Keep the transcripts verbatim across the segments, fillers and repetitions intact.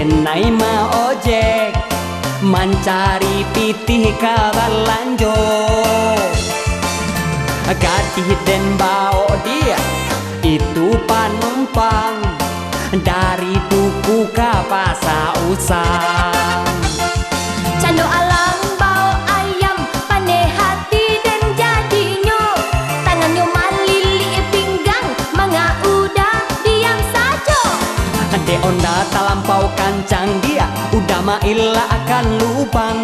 Nai maojek, mancari pitih ka balanjo. Gadih den baok dia, itu panumpang dari duku ka pasa usang. Cando alang baok ayam, paneh hati den jadinyo. Tangannyo malilik pinggang, manga uda diam sajo. Dek onda talampau kancang dia, uda mailakkan lubang.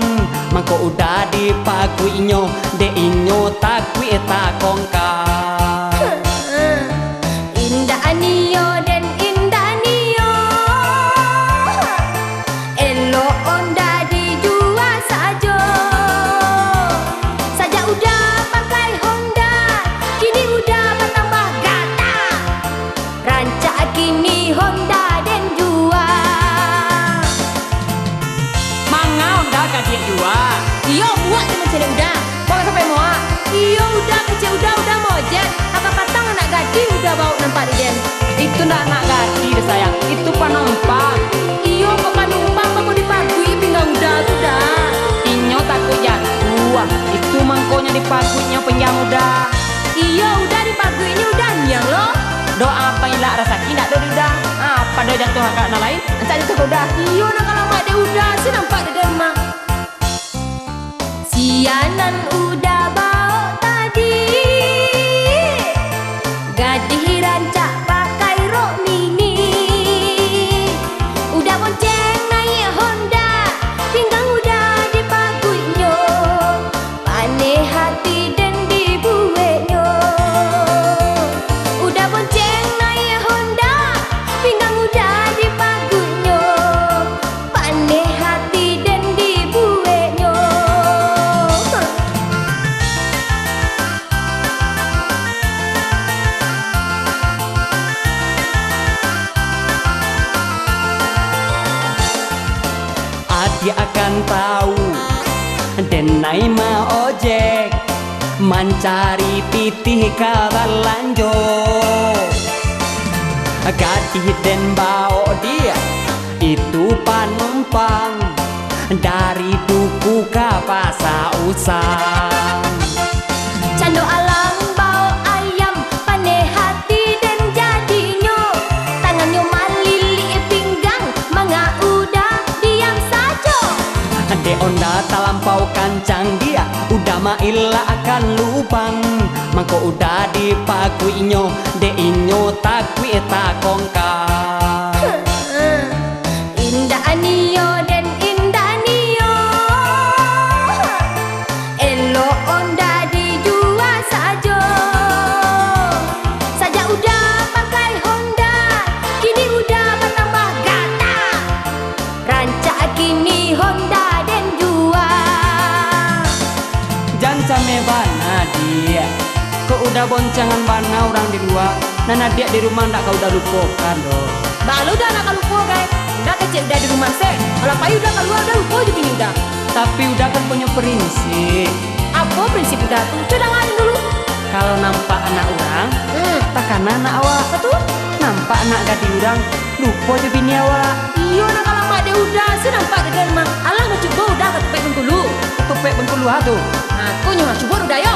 Mangko uda dipaguiknyo, dek inyo takuik takongka. Indak nio den, indak nio. Elok onda dijua sajo. Sajak uda pakai Honda, kini uda batambah gata. Rancak kini Honda den jua. Manga onda ka diak jua? Iyo, muak den mancaliak uda. Kok sampai muak? Iyo, uda kecek uda, uda maojek. Aka patang anak gadih uda baok nampak dek den. Itu ndak anak gadih doh, sayang. Itu panumpang. Iyo, kok panumpang, mangko dipaguik pinggang uda tu, Da. Inyo takuik jatuah. Itu mangkonyo dipaguiknyo pinggang uda. Iyo, uda dipaguiknyo uda niang lo. Doa pailak rasaki ndak do di uda. Apa do jatuah ka nan lain? Rancak jatuah ka uda. Iyo, nak ka lamak dek uda, si nampak dek den mah. Sianan uda baok tadi, gadih rancak pakai rok mini. Uda bonceng naiak Honda, pinggang uda dipaguiknyo, paneh hati den dibueknyo. Uda bonceng naiak Honda, pinggang uda dipaguiknyo, paneh hati den dibueknyo. Adiak akan tahu, den nai maojek, mancari pitih ka balanjo. Gadih den baok diak, itu panumpang dari duku ka pasa usang. Cando alang baok ayam, paneh hati den jadinyo. Tangannyo malilik pinggang, manga uda diam sajo. Dek onda talampau kancang diak, uda mailakkan lubang. Mangko uda dipaguiknyo, dek inyo takuik takongka. Indak nio den, indak nio. Elok onda dijua sajo. Sajak uda pakai Honda, kini uda batambah gata. Rancak kini Honda den jua. Jan cameh bana, Diak. Kok uda boncengan bana urang di lua, nan adiak di rumah ndak ka uda lupokan doh. Baa lo uda ndak ka lupo, Gai. Uda kecek uda di rumah se. Alah pai uda kalua, uda lupo jo bini uda. Tapi uda kan punyo prinsip. Apo prinsip uda tu? Cubo danga den dulu. Kalau nampak anak urang, Hmm. takana anak awak. Batua. Nampak anak gadih urang, lupo jo bini awak. Iyo, nan ka lamak dek uda, se nampak dek den mah. Alah, bacubo uda ka Tupek Bengkulu. Tupek Bengkulu ha tu? Ha, ko nyo, cubo uda yo.